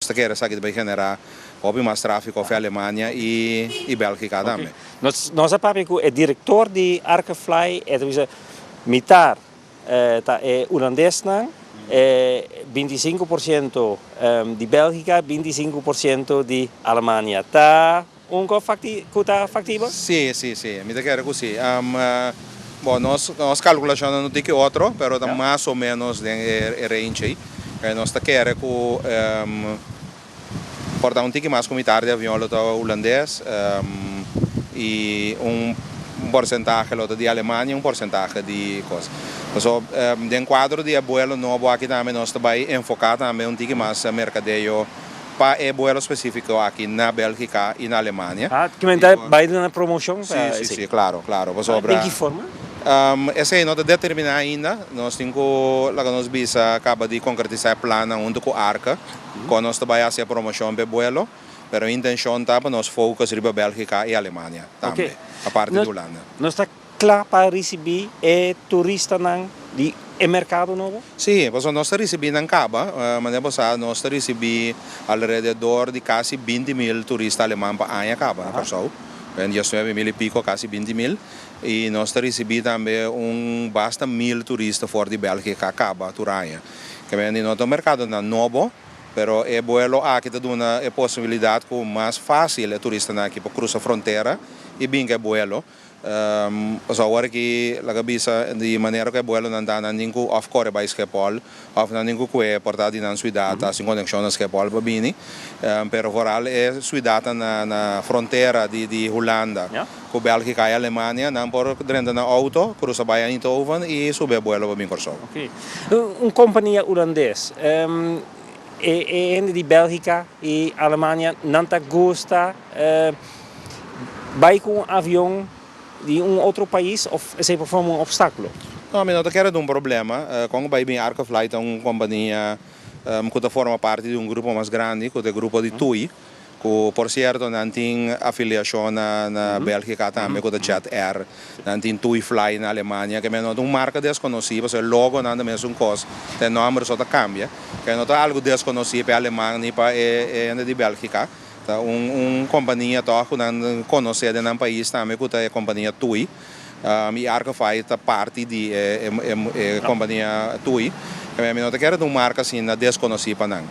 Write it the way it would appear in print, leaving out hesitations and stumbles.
Ta kere esaki ta bay genera hopi mas trafico for Alemania y Belgica tambe. Nos a papia cu e director di Arkefly, e ta bisa mitar ta e Hulandesnan, 25% di Belgica, 25% di Alemania. Ta un cu cu ta factible? Si, mi ta kere cu si. Bon, nos calculacion no tin cu otro, pero ta mas o menos den e range ey. Nos ta kere cu por ta un tiki mas cu mitar di avion lo ta Hulandes y un porcentahe lo ta di Alemania, un porcentahe di cos. So, den cuadro di vuelo nobo aki tambe nos ta bay enfoca tambe un tiki mas mercadeo pa e vuelo specifico aki na Belgica y na Alemania. Ah, cu ta bay na promocion? Si, claro. Pasobra Den ki forma? Esey no ta determina ainda. Nos tin cu, laga nos bisa, caba di concretisa e plan hunto cu Arca, cu nos ta bay haci promocion pa vuelo, pero e intencion ta pa nos focus riba Belgica y Alemania tambe, aparte di Hulanda. Nos ta cla pa ricibi e turistanan di e mercado nobo? Si, pasobra nos ta ricibi nan caba, manera bo sa, nos ta ricibi alrededor di casi 20 mil turista aleman pa aña caba na Corsou. 19 mil y pico, casi 20 mil. Y nos ta ricibi tambe un basta mil turista for di Belgica caba tur aña. Kiermen no ta un mercado nan nobo, pero e vuelo aki ta duna e posibilidad cu mas facil e turistanan aki pa cruza frontera y bin cu e vuelo. So awor aki, laga bisa, di manera cu e vuelo nan ta, nan tin cu of core bay Schiphol, of nan tin cu cue por ta di nan ciudad, sin conexion na Schiphol pa bini. Pero vooral e ciudad na frontera di Hulanda, cu Belgica y Alemania, nan por drenta na auto, cruza bay Eindhoven y subi e vuelo pa bin Corsou. Ok. Un compania Hulandes, e di Belgica y Alemania, nan ta gusta bay cu un avion di un otro pais of esey por forma un obstaculo? No, mi no ta kere un problema. Con bay bin, Arkefly ta un compania cu ta forma parti di un grupo mas grandi, cu ta e grupo di TUI, cu por cierto nan tin afiliacion na Belgica tambe, cu ta Jet Air, nan tin TUI Fly na Alemania, kiermen no ta un marca desconoci, pasobra e logo nan ta mesun cos, e nomber so ta cambia, cu no ta algo desconoci pa aleman ni pa e hende di Belgica. Ta un compania toch cu nan conoce den nan pais tambe, cu ta e compania TUI. Y Arkefly ta parti di e compania TUI. Mi no ta kere un marca asina desconoci pa nan.